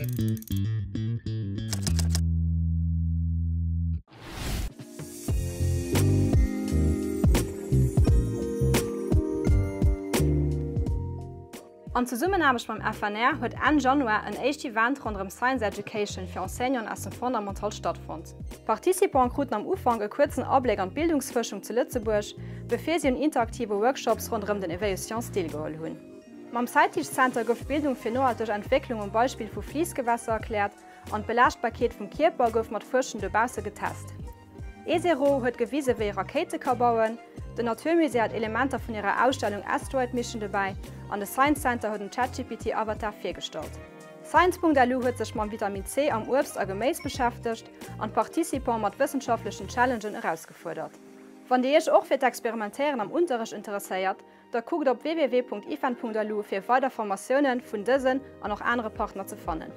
An Zesummenaarbecht mam FNR huet Enn Januar en éischt Event ronderëm Science Education fir Enseignanten aus dem Fondamental stattfonnt. D'Participante kruten am Ufank e kuerzen Abléck an d'Bildungsfuerschung zu Lëtzebuerg, bevir si un interaktive Workshops ronderëm den Éveil aux sciences deelgeholl hunn. Mam SciTeach Center gouf d'Bildung fir nohalteg Entwécklung um Beispill vu Fliissgewässer erkläert an d'Belaaschtbarkeet vum Kierper gouf mat Fuerschen dobausse getest. ESERO huet gewise wéi ee Rakéite ka bauen, den Naturmusée hat Elementer vun hirer Ausstellung Asteroid Mission dobäi an de Science Center huet en ChatGPT Avatar virgestallt. Science.lu huet sech mam Vitamin C am Uebst a Geméis beschäftegt an d'Participants mat wëssenschaftlechen Challengen erausgefuerdert. Wann Dir Iech och fir d'Experimentéieren am Unterrecht interesséiert, da kuckt op www.ifen.lu fir weider Formatiounen vun dësen an och anere Partner ze fannen.